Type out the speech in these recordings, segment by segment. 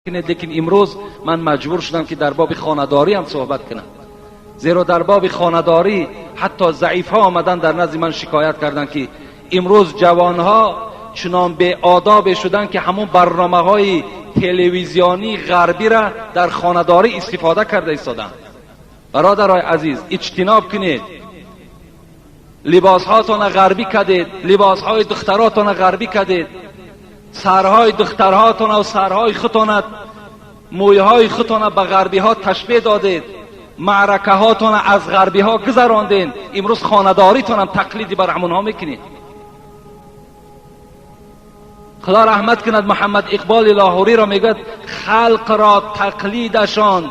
Лекин имрӯз ман маҷбур шудам, ки дар боби хонадорӣ ҳам суҳбат кунам, зеро дар боби хонадорӣ ҳатто заифҳо омадан дар назди ман шикоят карданд, ки имрӯз ҷавонҳо чунон беодобе шуданд, ки ҳамон барномаҳои телевизионии ғарбиро дар хонадорӣ истифода карда истоданд. Бародарои азиз, иҷтиноб кунед. Либосҳоятонро ғарбӣ кардед, либосҳои духтаротонро ғарбӣ кардед, сарҳои духтарҳоятонро ва сарҳои худтонро, мӯйҳои худтонро ба ғарбиҳо ташбеҳ додед, маъракаҳоятонро аз ғарбиҳо гузарондед. Имрӯз хонадоритонам тақлиди бар ҳамонҳо мекунед. Худо раҳмат кунад Муҳаммад Иқболи Лоҳуриро, мегӯяд: халқро тақлидашон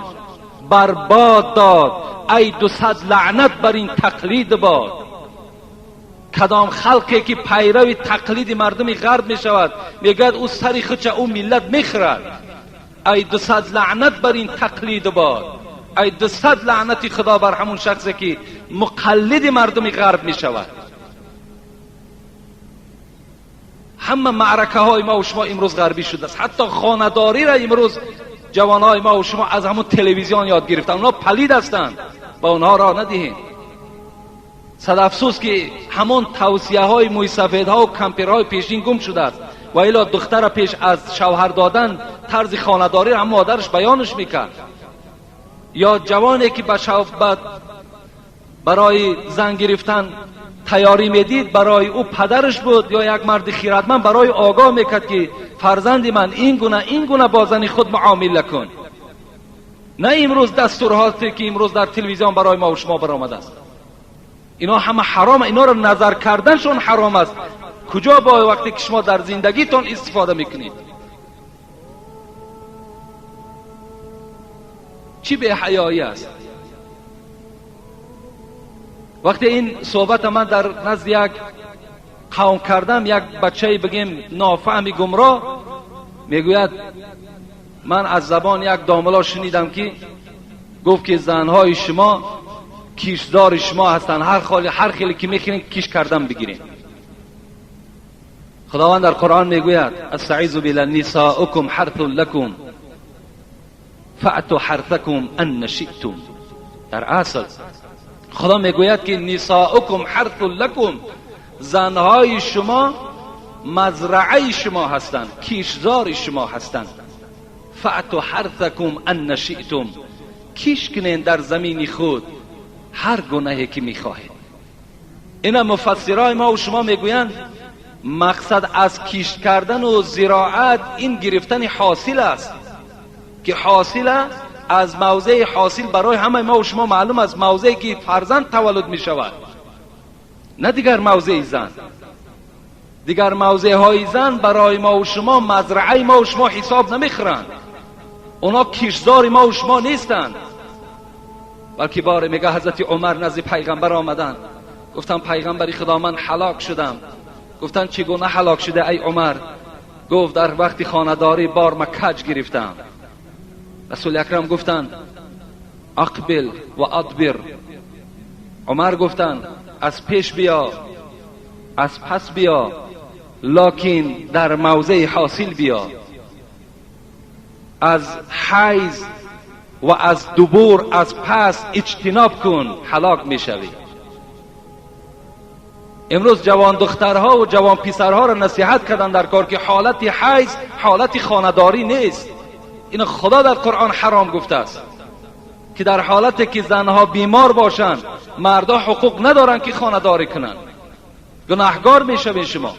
барбод дод, ай 200 лаънат бар ин тақлид бод. Кадом халқе ки пайрави тақлиди мардуми ғарб мешавад, мегӯяд, ӯ сари худша ӯ миллат мехӯрад. Ай 200 лаънат бар ин тақлид бод, ай 200 лаънати худо бар ҳамун шахсе ки муқаллиди мардуми ғарб мешавад. Ҳама маъракаҳои ма ва шумо имрӯз ғарбӣ шудааст. Ҳатто хонадориро имрӯз ҷавонҳои ма ва шумо аз ҳамун телевизион ёд гирифтанд. Онҳо палид ҳастанд, ба онҳо роҳ надиҳем. Сад афсӯс, ки ҳамон тавсияҳои мӯйсафедҳо ва кампирҳои пешин гум шудааст. Ва ило духтара пеш аз шавҳар додан тарзи хонадориро ҳам модараш баёнаш мекард. Ё ҷавоне ки барои зан гирифтан тайёрӣ медид, барои ӯ падараш буд ё як марди хиратманд барои огоҳ мекард, ки фарзанди ман, ин гуна, ин гуна бо зани худ муомила кун. На имрӯз дастурҳое ки имрӯз дар телевизион барои мо ва шумо баромадааст, ино ҳама ҳаром, инора назар карданшон ҳаром аст. Куҷо бо вақте ки шумо дар зиндагитон истифода мекунед? Чӣ беҳаёӣ аст! Вақте ин суҳбата ман дар назди як қавм кардам, як бачае, бигем, нофаҳми гумроҳ мегӯяд: ман аз забон як домуло шунидам, ки гуфт, ки занҳои шумо кишзори шумо ҳастанд, ҳар хеле ки мехӯрен, киш кардан бигирем. Худованд дар Қуръон мегӯяд: астаизу билла, нисоукум ҳарثун лакум фаъту ҳарثакум анна шиътум. Дар асл Худо мегӯяд, ки нисоукум ҳарثун лакум, занҳои шумо мазраъаи шумо ҳастанд, кишзори шумо ҳастанд. Фаъту ҳарثакум анна шиътум, киш кунен дар замини худ ҳар гунаҳе ки мехоҳед. Ина муфассирои мо ва шумо мегӯянд, мақсад аз кишт кардану зироат ин гирифтани ҳосил аст, ки ҳосила аз мавзеи ҳосил барои ҳамаи мо ва шумо маълум аст, мавзее ки фарзанд таваллуд мешавад, на дигар мавзеи зан. Дигар мавзеъҳои зан барои мо ва шумо мазраъаи мо ва шумо ҳисоб намехӯранд, онҳо киштзори мо ва шумо нестанд. Балки боре, мега, ҳазрати Умар назди пайғамбар омаданд, гуфтанд: пайғамбари Худо, ман ҳалок шудам. Гуфтанд: чӣ гуна ҳалок шуда, ай Умар? Гуфт: дар вақти хонадорӣ бор ма каҷ гирифтам. Расули акрам гуфтанд: ақбил ва адбир. Умар гуфтанд: аз пеш биё, аз пас биё, локин дар мавзеи ҳосил биё, аз ҳайз ва аз дубур, аз пас иҷтиноб кун, ҳалок мешавӣ. Имрӯз ҷавон духтарҳо ва ҷавон писарҳоро насиҳат карданд дар кор, ки ҳолати ҳайз ҳолати хонадорӣ нест. Ин Худо дар Қуръон ҳаром гуфтааст, ки дар ҳолате ки занҳо бемор бошанд, мардҳо ҳуқуқ надоранд, ки хонадорӣ кунанд. Гунаҳгор мешавед шумо.